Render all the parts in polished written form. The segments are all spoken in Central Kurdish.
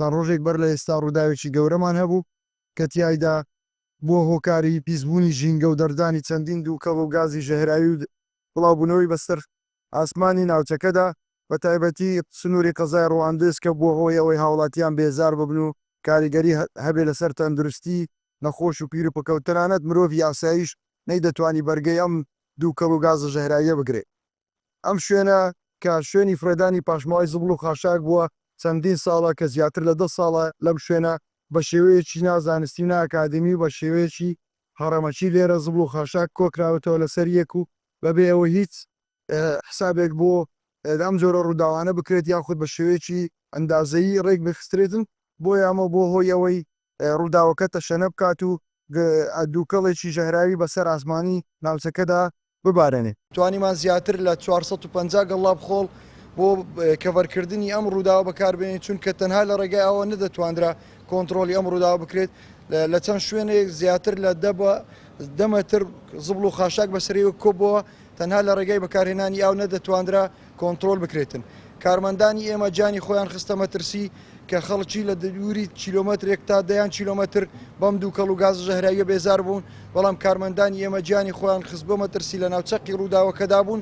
چەند ڕۆژێک بەر لە ئێستا ڕووداوێکی گەورەمان هەبوو کە تیایدا بووە هۆکاری پیسبوونی ژینگە و دەردانی چەندین دووکەڵ و گازی ژەهراوی و بڵاوبوونەوەی بەسەر ئاسمانی ناوچەکەدا، بەتایبەتی سنووری قەزای ڕواندز کە بووە هۆی ئەوەی هاوڵاتیان بێزار ببن و کاریگەری هەبێ لەسەر تەندروستی نەخۆش و پیر و پکە و تەنانەت مرۆڤی ئاساییش نەیدەتوانی بەرگەی ئەم دووکەڵ و گازە ژەهراویە بگرێ. ئەم شوێنە کە شوێنی فڕێدانی پاشماوەی زبڵ و خاشاک بووە، چەندین ساڵە کە زیاتر لە دە ساڵە لەم شوێنە بە شێوەیەکی نا زانستی و نا ئەکادیمی و بە شێوەیەکی هەڕەمەکی لێرە زبڵ و خاشاک کۆکراوەتەوە لەسەر یەک و بەبێ ئەوەی هیچ حسابێک بۆ ئەم جۆرە ڕووداوانە بکرێت یاخود بە شێوەیەکی ئەندازەیی ڕێک بخسترێتن، بۆیە ئەمە بووە هۆی ئەوەی ڕووداوەکە تەشەنە بکات و دووکەڵێکی ژەهراوی بەسەر ئاسمانی ناوچەکەدا ببارێنێت. توانیمان زیاتر لە 450 گەڵاب خۆڵ بۆ کەڤەرکردنی ئەم ڕووداوە بەکاربێنین، چونکە تەنها لە ڕێگای ئەوە نەدەتواندرا کۆنتڕۆڵی ئەم ڕووداوە بکرێت. لە چەند شوێنێک زیاتر لە دە مەتر زبڵ و خاشاک بەسەرەوە کۆبووە، تەنها لە ڕێگای بەکارهێنانی ئاو نەدەتواندرا کۆنترۆل بکرێتن. کارمەندانی ئێمە گیانی خۆیان خستە مەترسی کە خەڵکی لە دووری کیلۆمەترێک تا دەیان کیلۆمەتر بەم دووکەڵ و گازە ژەهراویە بێزار بوون، بەڵام کارمەندانی ئێمە گیانی خۆیان خستبووە مەترسی لە ناو چەقی ڕووداوەکەدا بوون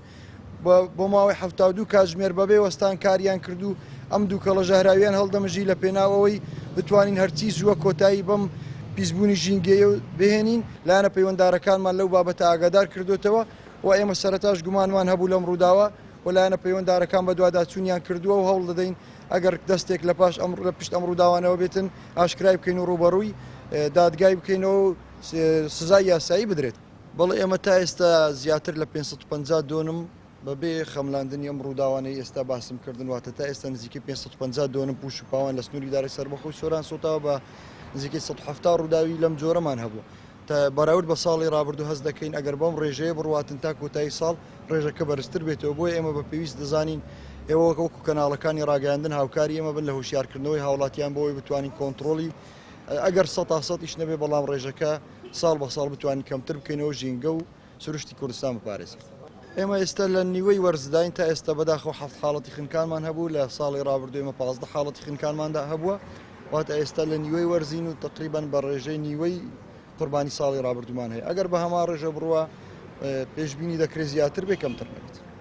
بۆ ماوەی 72 کاتژمێر بەبێ وەستان کاریان کرد و ئەم دووکەڵە ژەهراویان هەڵدەمژی لە پێناو ئەوەی بتوانین هەرچی زووە کۆتایی بەم پیسبوونی ژینگەیە بهێنین. لایەنە پەیوەندارەکانمان لەو بابەتە ئاگادار کردۆتەوە و ئێمە سەرەتاش گومانمان هەبوو لەم ڕووداوە و لایەنە پەیوەندارەکان بەدواداچوونیان کردووە و هەوڵ دەدەین ئەگەر دەستێک لە پاش ئەم لە پشت ئەم ڕووداوانەوە بێتن ئاشکرای بکەین و ڕووبەڕووی دادگای بکەینەوە و سزای یاسایی بدرێت. بەڵێ ئێمە تا ئێستا زیاتر لە 550 دۆنم بەبێ خەملاندنی ئەم ڕووداوانەی ئێستا باسم کردن واتە تا ئێستا نزیکەی 550 دۆنم پوش و پاوان لە سنووری ئیدارەی سەربەخۆی سۆران سوتاوە بە نزیکەی 170 ڕووداوی لەم جۆرەمان هەبوو. بەراورد بە ساڵی ڕابردوو هەست دەکەین ئەگەر بەم ڕێژەیە بڕواتن تا کۆتایی ساڵ ڕێژەکە بەرزتر بێتەوە، بۆیە ئێمە بە پێویست دەزانین ئێوە وەکو کەناڵەکانی ڕاگەیاندن هاوکاری ئێمە بن لە هۆشیارکردنەوەی هاوڵاتیان بۆ ئەوەی بتوانین کۆنتڕۆڵی ئەگەر سەتا سەتیش نەبێ بەڵام ڕێژەکە ساڵ بە ساڵ بتوانین کەمتر بکەینەوە ژینگە و سروشتی کوردستان بپارێزین. ئێمە ئێستا لە نیوەی وەرزداین، تا ئێستا بەداخەوە حەفت حاڵەتی خنکانمان هەبوو، لە ساڵی ڕابردوو ئێمە 15 حاڵەتی خنکانماندا هەبووە، واتە ئێستا لە نیوەی وەرزین و تەقریبەن بە ڕێژەی نیوەی قوربانی ساڵی ڕابردوومان هەیە، ئەگەر بە هەمان ڕێژە بڕوا پێشبینی دەکرێت زیاتر بێ کەمتر نەبێت.